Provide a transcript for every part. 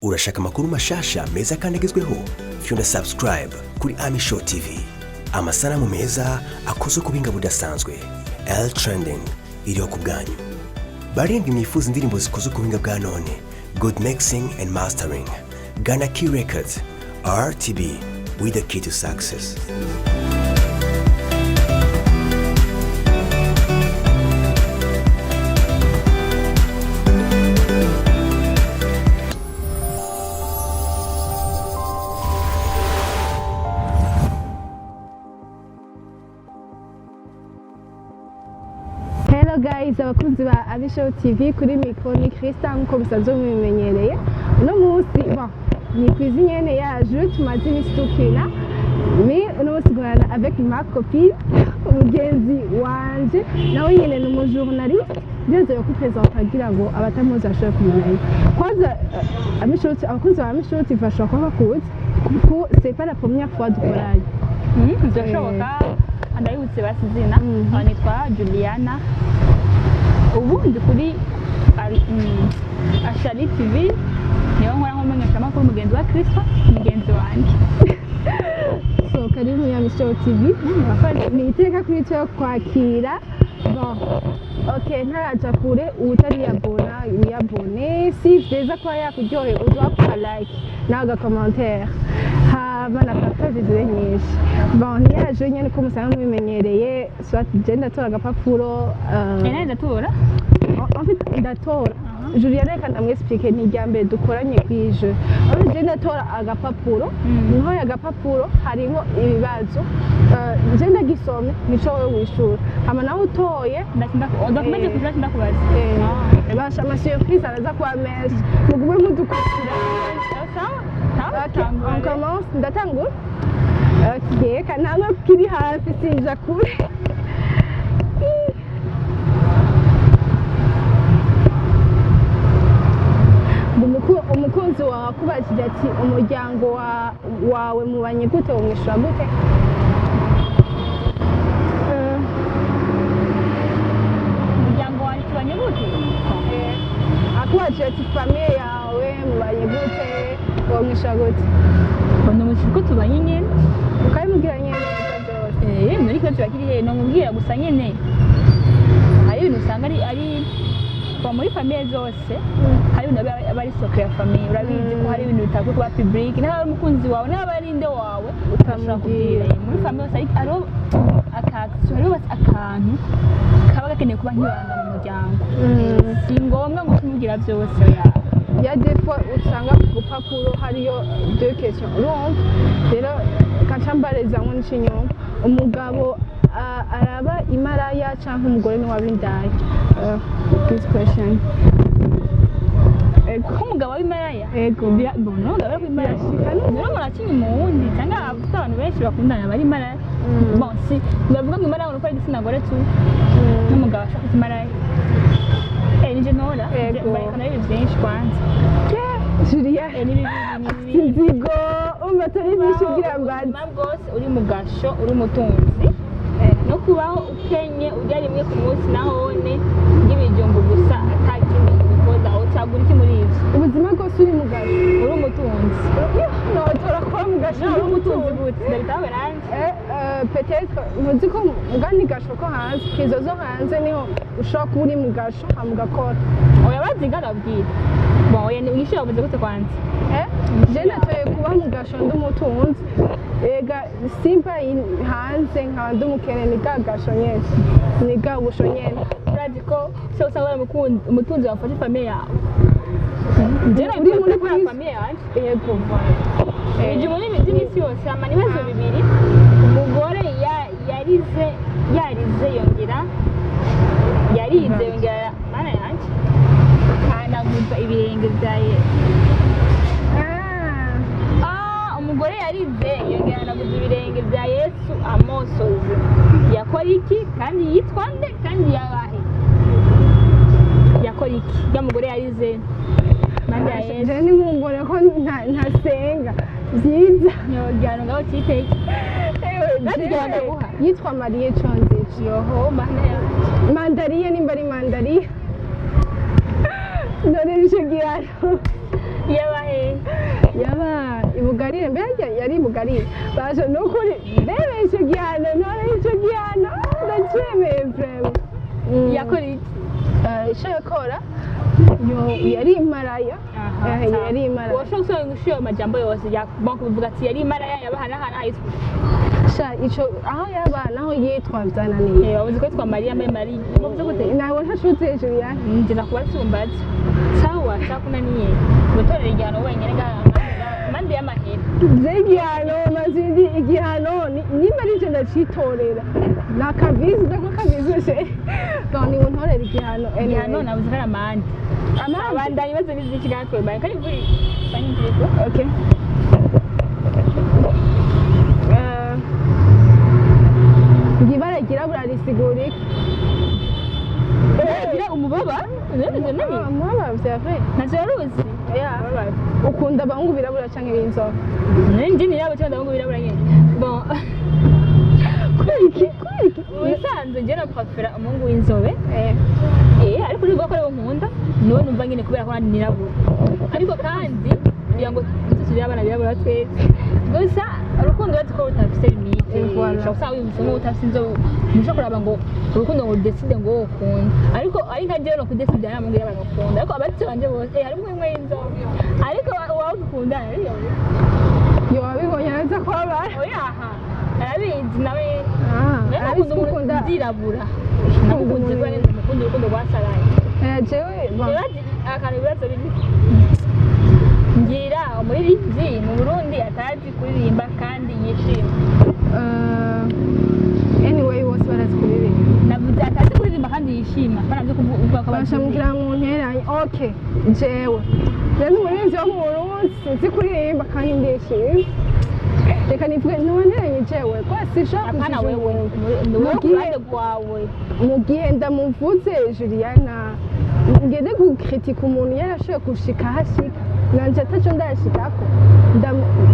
Urashaka amakuru mashasha meza kandi agezweho? Fyonda subscribe kuri Ami Show TV. Amasanamu meza akozwe ku buhinga budasanzwe. L Trending iriho ku bwanyu. Barindwi mwifuza indirimbo zikozwe ku buhinga bwa none, good mixing and mastering. Gana Key Records, RTB with the key to success. Hello guys, abakunzi ba Abishow TV, kuri micro ni Krista nkuko musanzwe mubimenyereye. Uno munsi, bon, ni cuisine nyene yaje tumaze iminsi tukina, mais uno munsi guhana avec ma copine, umugenzi wanje, nawe nyene ni umujournaliste. Byose yo kupresenta kugira ngo abatamuzi bashobore kumumenya. Kwanza Abishow, abakunzi ba Abishow TV bashobora kuba bakuzi kuko c'est pas la première fois dukoranye. Birashoboka, ndabibutse basi izina. Nitwa Juliana, ubu ndi kuri Ashali TV, niyo nkora nk'umumenyeshamakuru, mugenzi wa Kristo, mugenzi wanjye. So karibu ya Show TV. Murakoze. Ni iteka kuri cyo kwakira. Bon, ok, ntaraja kure, utariyabona wiyabone. Si vyiza kuba yakuryoheye, uduha like nawe agacommentaire hama na partage zibe nyinshi. Bon, ntiyaje nyene ko musanzwe mubimenyereye, soit je ndatora agapapuro. Nari ndatora. En fait ndatora Juliana, reka ndamwexplique, ni irya mbere dukoranye kw'ijoro. En fait je ndatora agapapuro. Ntoye agapapuro harimo ibibazo. Je ndagisomye, nico wowe wishura, hama nawe utoye. Ndakomeje kuja ndakubaza. Basha, amasurprise araza kuba menshi, mugume mudukurikira. Sawa sawa. Ok, on commence, ndatangura. Ok, kanama kiri hafi, sinja kure. Umukunzi wawe akubajije ati umuryango wawe mubanye gute, wumwishura gute? Umuryango wanjye tubanye gute? Akubajije ati famille yawe mubanye gute, wumwishura gute? Ni umushyitsi ko tubanye nyene. Ukabimubwira nyene neza byose? Muri kibazo kiba kiri hehe, nomubwira gusa nyene hari ibintu usanga ari kuva muri famille zose, hari ibintu aba ari secret ya famille. Urabizi ko hari ibintu bitakwiye kuba public, n'aba ari umukunzi wawe, n'aba ari inde wawe, utashobora kubwira. Muri famille hose hariho aka-action, hariho akantu kaba gakeneye kuba nk'ibanga mu muryango. Si ngombwa ngo kumubwira byose yawe. Ya, des fois usanga ku rupapuro hariyo deux questions, urumva rero kaca mbareza ngo n'ikinyoma, umugabo araba imaraya canke umugore niwe aba indaya? This question. Ego. Ko umugabo w'imaraya? Ego. Bon, umugabo w'imaraya Birashika no? rero murakinya umuwundi cyangwa abafite abantu benshi bakundana bari imaraya. Bon, si bavuga ngo imaraya ngo uko ari igitsina gore tu, n'umugabo ashaka kuba imaraya. Nije ntora. Ego. Bareka nayo byinshi kwanza. Julia. Ni bibi, ni bibi. Inzigo umva atari byinshi ugira mbaze. Ubuzima bwose uri mu gasho uri umutunzi no kubaho ukenye urya rimwe ku munsi nahone ry'ibijumbu gusa atakindi ubikoza, utagura iki muri ivyo? Ubuzima bwose uri mu gasho Uri umutunzi. Notora kuba mu gasho. Uri umutunzi gute? Ndabitawe nanjye. Peut-être muzi ko mugani gasho ko hanze, prison zo hanze niho ushobora kuba uri mu gasho hama ugakora. Oya, baziga ndabwira. Bon, oya, ni wishyura wavuze gute kwanza? Je natoye kuba mu gasho ndi umutunzi. Ega simba hanze nkaba ndi umukene, ni bwa gasho nyene, ni bwa busho nyene. Urazi ko se usanga uri umutunzi wafashe famille yawe. Uri muri kuri prison. Famille yanjye. Yego. Ibyo muri by'iminsi yose hama ibibazo bibiri: umugore yarize yarize yongera yarize yongera, mana yanjye, akanaguza ibirenge bya Yesu. Ah. Ah, umugore yarize yongera anaguza ibirenge bya Yesu amosozi, yakora iki kandi yitwa nde kandi yabahe? Yakora iki ya mugore yarize manda ya Yesu? Je ni nkungore ko ntasenga byiza. Nyogano ngaho kiteke. Ewe, Kandi jewe, ndaguha. yitwa Mariye Conzici. Yoho, mana yanjye. Mandariye, nimba ari mandariye, none ico gihano. Yabahe? Bugarire mbere yari Bugarire baje nukuri bemeye ico gihano. None ico gihano ndacemeye vraiment. Yakora iki? Ico yakora yo yari imaraya. Yari imaraya. Washobora gusubira gushira ayo majambo yose ya bon kuvuga ati yari imaraya yabahanahana ayitwa Sha, ico aho yaba naho yitwa byananiye. Eh, wavuze ko yitwa Mariya mbe Mariya wavuze gute? Ntabwo ntashuti hejuru yanjye. Nje nakubasumbaza sawa sakunaniye gutorera igihano wenyine ngaha amande y'amahera. Je igihano mazindi igihano nimba ari je ndacitorera nakabizi ndako kabizi she bon ni untorera igihano anyway. Igihano navuze ko ari amande. Amande. Abandanya ibibazo n'iziki natwe baye kandi imvura isa n'imvura. Okay. Ibara ryirabura risigura iki? Gira umubaba none nani? Umubaba vya vrai. Ntacyo waruzi. Yeah. Ukunda abahungu birabura canke b'inzobe? None njye nirabura cyangwa ndabona birabura nyine bon. Kubera iki? Kubera iki? Ubusanzwe njye naprefera umuhungu w'inzobe. Eh. Eh, ariko nivuga ko ariwo nkunda niwe numva nyine kubera ko nanjye nirabura ariko kandi kugira ngo tuzire abana birabura twese gusa urukundo uretse ko rutafise limite. Voilà. Ushobora gusanga wiyumvise nk'uwo utafise inzobe ntushobora kuraba ngo urukundo ngo udeside ngo wowe ukunda ariko ari nka jewe no kudeside nta muhungu wirabura ngukunda ariko abatse banje bose harimo umwe w'inzobe ariko wawe dukundana ariyo. Yo wabibonye araza kubabara. Oya aha arabizi nawe. Ah, nawe arabizi nakunda ko umuntu ukunda. ndirabura namukunze kubera nzi mukunda urukundo rwasaraye. Jewe bon. Ibibazo akantu ibibazo biri ngira umuririmbyi mu Burundi atazi kuririmba kandi yishima. Anyway bose barazi kuririmba. Navuze atazi kuririmba kandi yishima baravyo kuvuga ko Basha mugira mu nteranye. Okay, jewe. Rero umuririmbyi wo mu Burundi sinzi kuririmba kandi ndishimye. Reka nivuge ntiwanteranye jewe ko sinshobora apana kujija wewe umuntu. ni wowe ku Mugihe- ruhande rwawe. Mu gihe ndamuvuze Juliana ngende gukritika umuntu yarashoboye gushika aho ashika nanje ataco ndashikako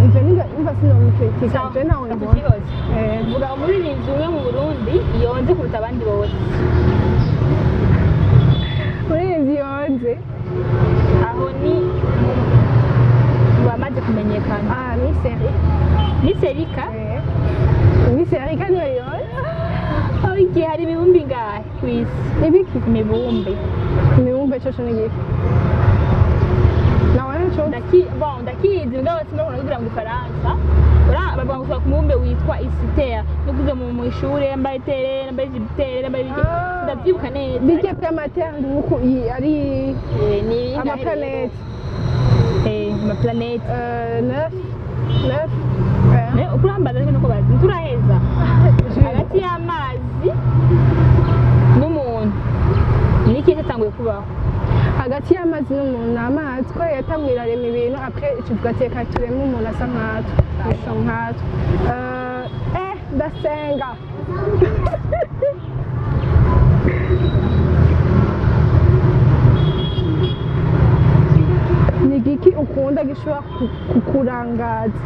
ivyo nimba sinomukritika je nawe mbona. Tukibazo Eh, vuga umuririmbyi umwe mu Burundi yonze kuruta abandi bose. Umuririmbyi yonze aho ni mu bamaze kumenyekana. Ah, ni seri Ni Serika. Ni seri kandi yonze. Aho igihe hari imibumbe ingahe ku isi? Ibiki? Imibumbe. Imibumbe coco ni igiki nawe nico? Bon, ndakizi mugabo sinabona kugira mu Gifaransa. Ura bavuga ngo ku mubumbe witwa Isitera nukuze mu ishure mbaye tere mbaye Jupiter mbaye biki. Ah. Ndavyibuka neza. Bijya vy'amatera nuko ari Ni amaplanete. Amaplanete. Neuf neuf. Ukurambaza ariko nuko bazi nturaheza hagati y'amazi n'umuntu niki cyatanguye kubaho? Hagati y'amazi n'umuntu ni amazi ko yatanguye irarema ibintu après ikivuga ati reka tureme umuntu asa nkatwe asa nkatwe. Ndasenga. Ni igiki ukunda gishobora kukurangaza?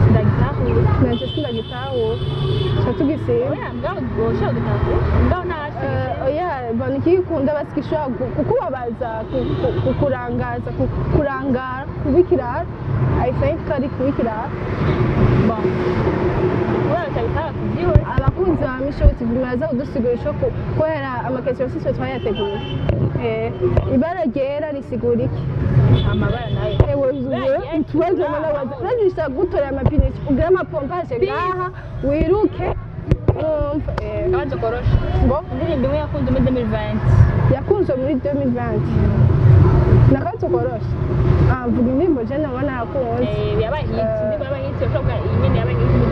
Ndagitahura. Nanje sindagitahura ca tugisiba. Oya mugabo woshobora gutahura mugabo ntaco. Oya bona ikigikunda basi gishobora kukubabaza kukurangaza kurangara kuba ikirara. I think ko ari kuba ikirara. Bon kubera utabitahura tuvyihore. Abakunzi ba Misho TV muraza kudusigura ico kubera amaquestions sitwe twayateguye. Ibara ryera risigura iki? Amabara nayo. Ewe ryera utubazo risigura mbona urazishaka gutorera amapine ugire amapompage ngaha wiruke wumva Akabazo koroshe. Bo indirimbo imwe yakunze muri 2020. Yakunzwe muri 2020 nakabazo koroshe. Ah, mvuga indirimbo je nabona yakunze. Yabaye hit indirimbo yabaye hit ushobora kuvuga iyi nyene yabaye hit muri 2020.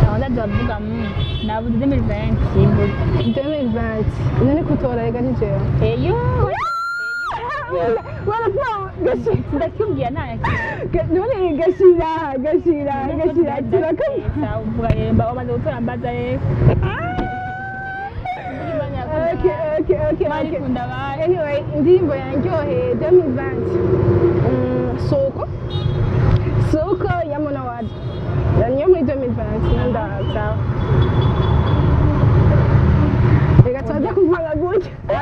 Aho ndavuga navuze 2020 simvuga. 2020 none kutora rega ni jewe. Eyo Warakuba gashira ndakubwira nta none gashira gashira gashira turakam uvuga rero wamaze gutora mbaza rero. Okay. Barikunda bari. Anyway, indirimbo yanryoheye 2020 Soko Soko ya Mona Ward niyo muri 2020 ndaza reka tubaze kuvuga.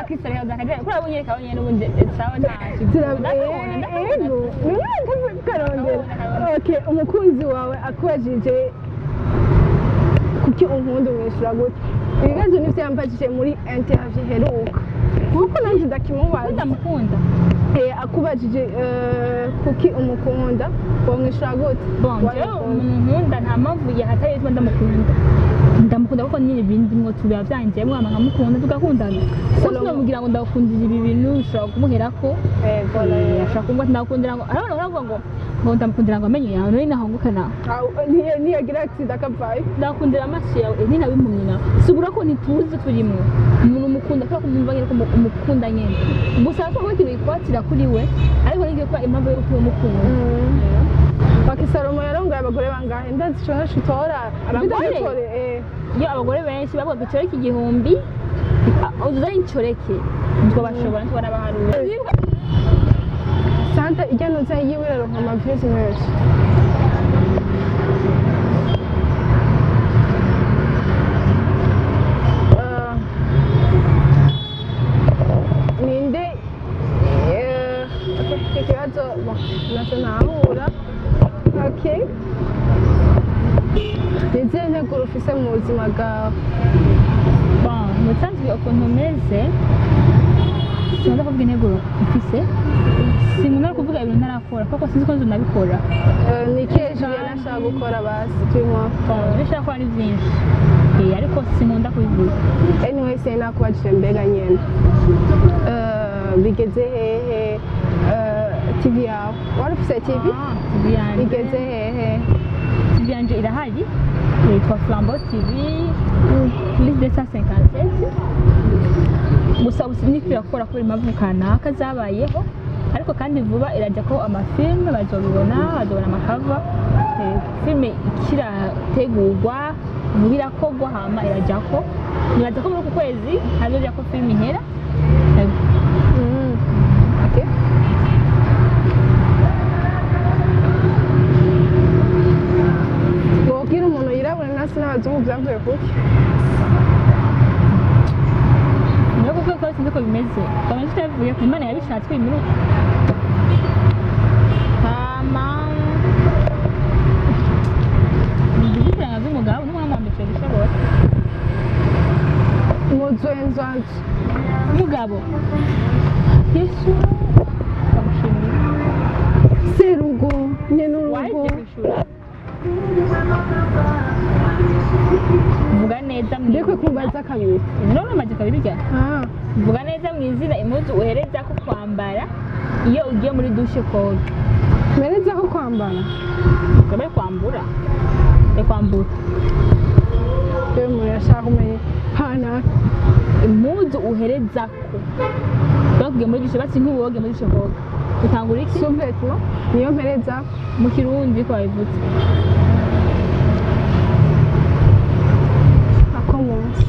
Akisara kaza kuri abo nyereka nyene n'ubundi sawa ntacyo. Ndakabona, ndakabona. Ego, none karondera. Okay, umukunzi wawe akubajije kuki unkunda, umwishyura gute? Ibibazo nivyo yambajije muri interview iheruka, kuko nanjye ndakimubaza. Ndamukunda. Akubajije kuki umukunda, wamwishyura gute? Bon, jewe umuntu nkunda nta mpamvu yahatari ituma ndamukunda. Ndamukunda kuko nyine ibindi mwo tubiba vyanjyemwo, hama nkamukunda, tugakundana, kuko sinamubwira ngo ndakundira ibi bintu bishobora kumuherako. Voilà. Ashobora kumva ati ndakundira ngo arabona baravuga ngo ndamukundira ngo amenyo yawe none nahonguka nawe. Niyagira accident akavayo. Ndakundira amaso yawe, ni nawe impumyi nawe, sigura ko ntituzi turimo. Umuntu umukunda kubera ko umwumva nyine ko umukunda nyine gusa, arashobora kuba ikintu gikwatira kuri we, ariko ntigiye kuba impamvu yo gutuma umukunda. Baki Salomo yarongoye abagore bangahe? Ndazi ico ntaco utora. Abagore? Bidagutore, Iyo abagore benshi bavuga incoreke 1000, uzuza ari incoreke, ntitwabashobora, ntitwanabaharura. Santa ijya nuza yiwe iraronka ama views menshi. Ninde okay, ikibazo bon, naco ntahura. Okay, ni izihe nteguro ufise mu buzima bwawe? Bon, mu bisanzwe ukuntu meze, sinkunda kuvuga intego mfise, sinkunda kuvuga ibintu ntarakora kuko sinzi ko nzonabikora. Ni ikihe Juliana ashaka gukora basi turimo? Bon, ibyo nshaka gukora ni byinshi, ariko sinkunda kubivuga. Anyway, sinakubajije mbega nyene bigeze hehe TV yawe? Wari ufise TV? Ah, TV yanje. Bigeze hehe? TV yanje irahari, yitwa Flambeau TV plus 257. Gusa ubu niko irakora kubera impamvu kanaka zabayeho, ariko kandi vuba irajya ko amafilme bazobibona, bazobona amakava. Filme ikirategurwa, vuba irakorwa, hama irajya ko, nibaza ko muri uku kwezi hazojya ko filme ihera. Yego. Okay. Wobwira umuntu yirabura nasi n'abazungu byavuye kuki? Niyo kuko ko sinzi ko bimeze, bameze utavuye ku Imana yabishatse bimeze uko. Hama ngize z'umugabo n'umwana wambitse gishobora. Muzwenzwanzu. Umugabo Yesu ndamushimiye. Serugo nyene urugo. Waje kwishura, vuga neza mu Ndekwe kubaza kabiri. None umaze kabiri rya. Ah. Vuga neza mu izina impuzu uhereza ko kwambara iyo ugiye muri douche koga. Mereza ko kwambara. Ukaba kwambura, kwambura. Yewe umuntu yashaka kumenya pana. Impuzu uhereza ko bakugiye muri douche, basi nk'uwoge muri douche koga, utangura iki? Sous-vêtement niyo mpereza. Mu Kirundi ko babivutse. Ako munsi.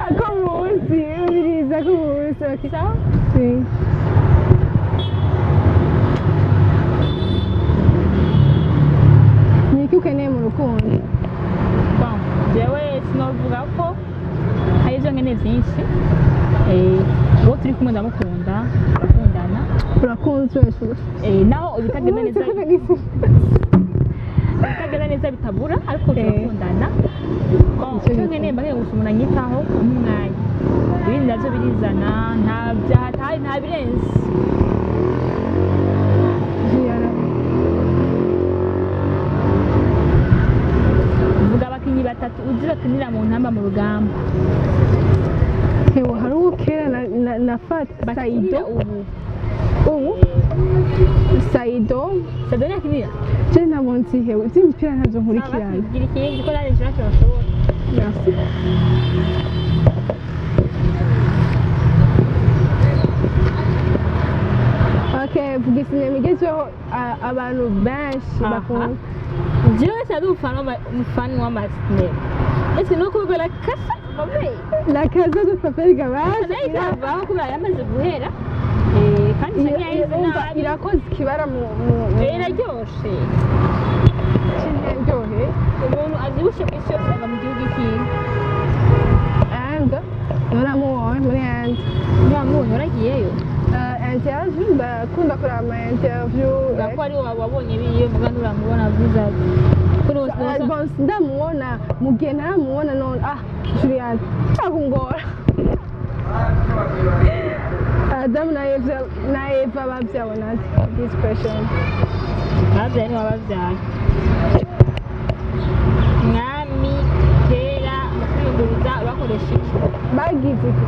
Ako munsi, ubiriza ko munsi. Okay. Sawa. Sí. Ni iki ukeneye mu rukundo? Bon, jewe sinovuga ko hari ibyo nkeneye byinshi. Uwo turi kumwe ndamukunda, turakundana. Urakunzwe? Naho ibitagenda neza, ibitagenda neza bitabura, ariko turakundana. Bon, Icyo icyo nkeneye, mba nkeneye gusa umuntu anyitaho n'umwanya, ibindi navyo birizana, nta byahatari, nta birenze. Juliana. Vuga abakinyi batatu uzi bakinira mu ntamba mu rugamba. Hewe, hari uwo kera na fata Bakinira Saido. Ubu. Ubu Saido. Saido ntiyakinira. Je ntabwo nzi, hewe, iby'imipira ntabyo nkurikirana. Gira ikindi ko nanjye ntacyo bashobora. Merci. Okay, vuga isinema igezweho abantu benshi Aha. bakunda. Jewe sinari umufana umufana w'amasinema, ese ni uko bigora kasa babe. La Casa de Papel gabaje. Nayo ikavaho kubera yamaze guhera. Kandi isa nk'iyahize nabi. Irakoze ikibara mu Iraryoshe. Kiryohe. Umuntu azi. Avyibushe ku isi yose ava mu gihugu ikihe? Inde. Naramubonye muri Inde. Ntiwamubonye? Waragiyeyo? Interview, ndakunda kuraba ama interview. Uvuga ko ari wowe wabonye biyo, muga nturamubona vis-à-vis kuri bose. Bon, ndamubona mu gihe ntaramubona none. Ah, Julian, akungora. Adamu na Eva, na Eva babyawe nande? This question. Babyaye ntiwababyaye. Mwami kera mu kwiyunguruza bakoresha iki? Bagize iki?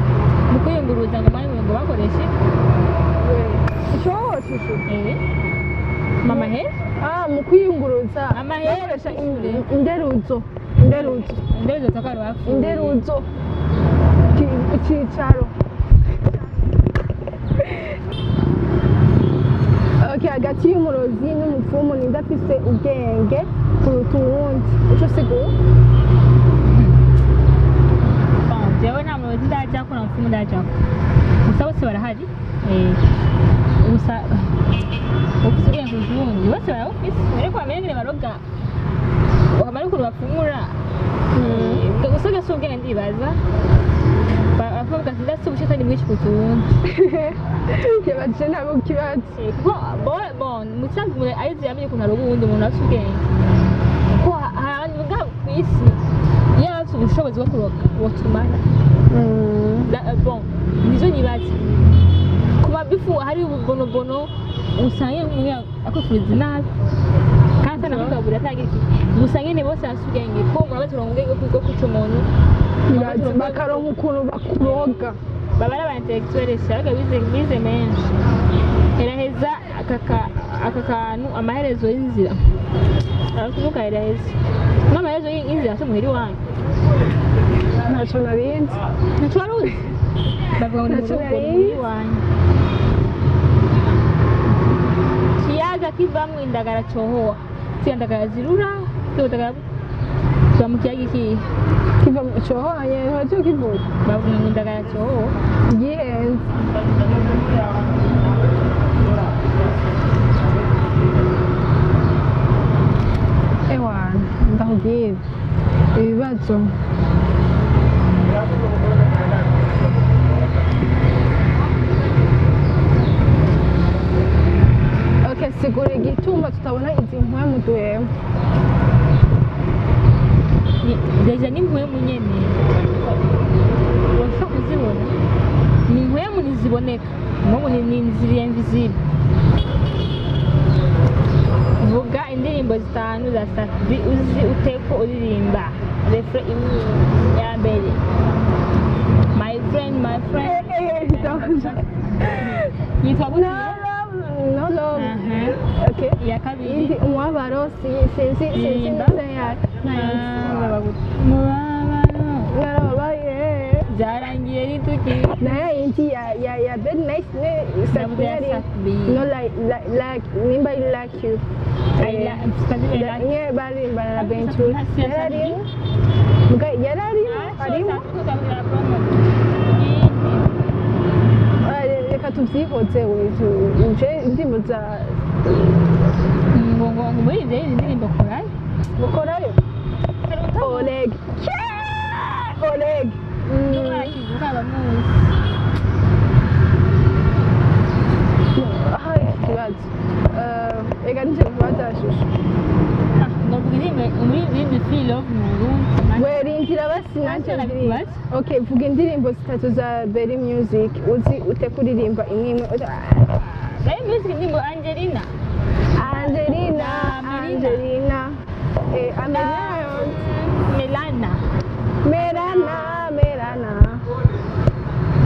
Mu kwiyunguruza ngo mwami ngo bakoresha iki? We ico shushu. Eh, mama he. Ah, mu kwiyunguruza Amahera. bakoresha inderuzo, inderuzo. Inderuzo takari bapfuye. Inderuzo. Icicaro. Okay, hagati y'umurozi n'umupfumu ninde afise ubwenge kuruta uwundi? Ico sigura. Bon, jewe nta murozi ndajako, nta mupfumu ndajako, gusa bose barahari. Eh, gusa ufise ubwenge kuruta uwundi, bose barabufise, ariko bamenye ingene baroga, bakamara ukuntu bapfumura. Eh, gusa si ubwenge, ndibaza baravuga ati ndasi ubushetani bwinshi kuruta uwundi. Yabajije nabo ikibazo. Eh, kuko bon, mu kisanzwe umuntu arize yamenye ukuntu aroga uwundi muntu afise ubwenge, kuko hari abantu ngaha ku isi iyo bafise ubushobozi bwo kuroga botumara. Bon, nizo nibaza ku mabifu hari ububonobono, usanga umuntu akwifuriza inabi kandi atanakugabura atagira iki. Gusa nyene bose bafise ubwenge, ko umuntu amaze kuronka ubwenge bwo kwica umuntu. Nibaza bakaronka ukuntu bakuroga. Baba ari aba intellectuels, ariko bize menshi. Heraheza aka kantu, amaherezo y'inzira. Arakuvuga heraheza n'amaherezo y'inzira se muhira iwanyu? Ntaco narinzi. Ntaco wari uzi? Bavuga ngo ni mu Ntaco rugo nari ni muhira iwanyu. Kiyaga kivamwo indagara cohoha, ziriya ndagara zirura, ziriya ndagara ziba mu kiyaga ikihe? Kiva mu cohohanye ntaco kivuga. Bavuga ngo indagara cohoha. Gihenze. Ewana, ndakubwira ibibazo. Okay, sigura igituma tutabona izi mpwemu duhema. Déjà ni mpwemu nyene urashobora kuzibona, ni mpwemu ntiziboneka, mpwemu ni ziri invisible. Vuga indirimbo zitanu za Sat-B uzi uteko uririmba refrain imwe. Ya mbere, My Friend, My Friend. Yitwa No gute? love, no love. Aha. Okay. Iya kabiri. Indi umubabaro, sinzi, sinzi. Ririmba. Neza yayo. Mubabaro. Narababaye. Byarangiye nituki. Nayo yindi ya Very Nice ne. Navuze ya Sat-B. Sat-B. No, like nimba I like you. I like. Nye baririmbana na Benchu. Si ya Sat-B. Yararimo. Mbwa yararimo arimo. Ah, reka tuvyihoze we, uje indirimbo za Ngo muri ibyo yindi ndirimbo korayo. Mukorayo Oleg. Yeah! Oleg. N'umwana bamuzi. Aha ikibazo. Eh, ega nije kubaza shusho. Ndavuga indirimbo muri indirimbo Free Love mu Burundi. We rindira basi nanje Ntacyo ndirimba. nabikubaza. Okay, vuga indirimbo zitatu za Berry Music uzi ute kuririmba imwe imwe. Nayo music indirimbo Angelina. Angelina, Melina. Angelina. Eh, Amelina. Melana. Merana, Merana.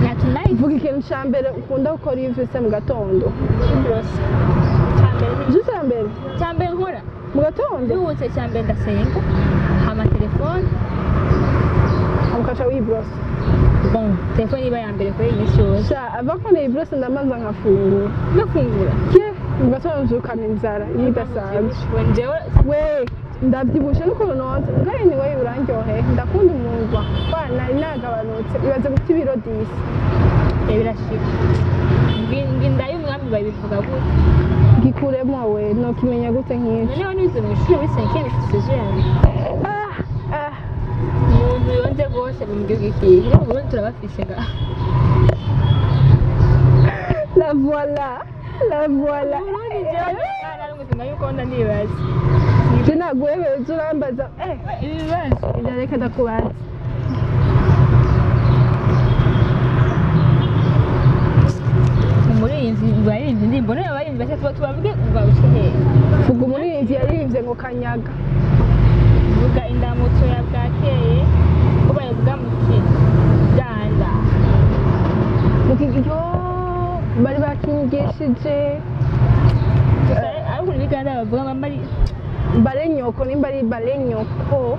Na Tonight. Vuga ikintu ca mbere ukunda gukora iyo uvyutse mu gatondo. Bros. Cyambere. Ico ca mbere Cyambere nkora. mu gatondo. Byutse cyambere ndasenga. Hama telefone. Ukaca wibrosa. Bon, telefone iba ya mbere kuri iyi minsi yose. Sha, ava ko nibrosa ndamanza nkafungura. Ndafungura. Ye, mu gatondo mvyukana inzara iba idasanzwe. Njyewe We ndabyibushe n'ukuntu nonze mbwa anyway urandyoheye, ndakunda umwuga kwa nari nagabanutse, ibaze guta ibiro 10. Birashika. Nginda y'umwami babivuga gutya. Gikuremo we, nokimenya gute nk'iki? Noneho nize mu ishuri muri cinquième saison. Ah, Bashasha mu gihugu ikihe? Mu Burundi turabafise ngaha. La voilà, la voilà. Burundi jewe nta yuko nda nibaza. Je naguhebeje, urambaza Ibibazo. Ira, reka ndakubaza. Umuririmbyi baririmbye indirimbo none abaririmbyi bashya tuba tubavuge ugaruke hehe? Vuga umuririmbyi yaririmbye ngo "Kanyaga". Vuga indamutso ya bwakeye ko bayivuga mu Kiganda. Mu kigo bari bakinyigishije. Gusa ariko Ibiganda bavuga mama ari Barenyoko, nimba ari barenyoko,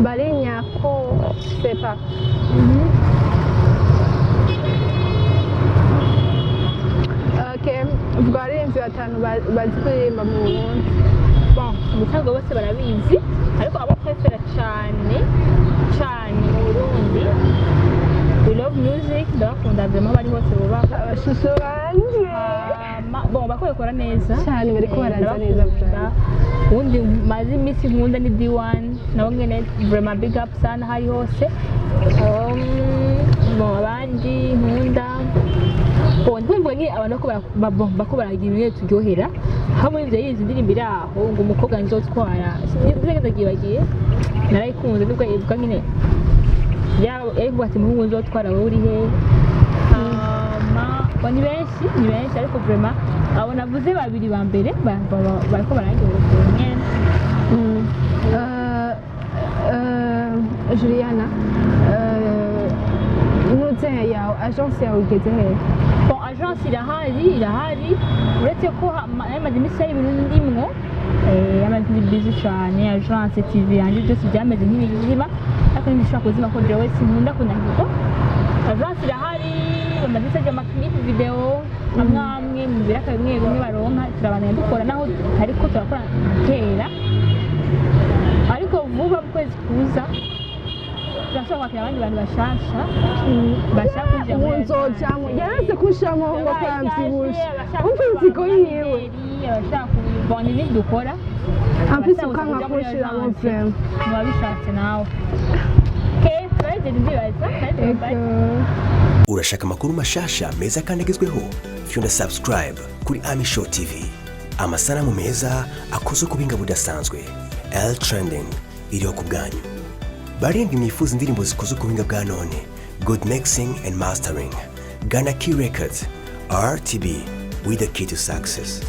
barenyako, sais pas. Ok, vuga abaririmbyi batanu bazi kuririmba mu Burundi. Bon, umusango bose barabizi, ariko abo préféra cyane cyane mu Burundi, We Love Music, ndabakunda vraiment, bari hose bubaha. Abashusho banje. Hama, bon, bako bakora neza. Cyane, bariko baraza neza. Ndabakunda. Ubundi maze iminsi nkunda ni D1, nabo nyene vraiment big up sana hari hose. Bon, abandi nkunda, bon, ndumva nyine abantu bako bako baragira ibintu turyohera hamwe. Ivyo yizi indirimbo iri aho ngo "Umukobwa nzotwara", sinzi, narayikunze nubwo ivuga nyine yari kuvuga ati "Umuhungu nzotwara, wowe uri hehe?" Hama bo ni benshi, ni benshi, ariko vraiment abo navuze babiri ba mbere bariko barangirira ukuntu nyene. Juliana, nuze yawe, agence yawe igeze hehe? Bon, agence irahari, irahari, uretse ko yamaze iminsi ari ibintu ndimwo, yamaze ndi busy cane. Agence, TV yanje, byose byameze nk'ibizima, ariko ntibishobora kuzima ko jewe sinkunda kunanirwa. Agence irahari, bamaze iminsi bagira ama clip vidéo amwe amwe mu biraka bimwe bimwe baronka. Turabandanya dukora naho ariko turakora kera, ariko vuba mu kwezi kuza turashobora kwakira abandi bantu bashasha bashaka kwinjira muri Nzojamo, yaraze kunshiramo ngo kuramvyibusha, umva inzigo yiwe. Abashaka kubona ibindi dukora. En plus ukanga kunshiramo vraiment. Muba bishatse nawe. Okay, turahejeje ndibaza. Ego. Urashaka amakuru mashasha meza kandi agezweho? Fyonda subscribe kuri Ami Show TV. Amasanamu meza akozwe ku buhinga budasanzwe. L Trending iriho ku bwanyu. Barindwi mwifuza indirimbo zikozwe ku buhinga bwa none, good mixing and mastering, gana Key Records. RTB, with the key to success.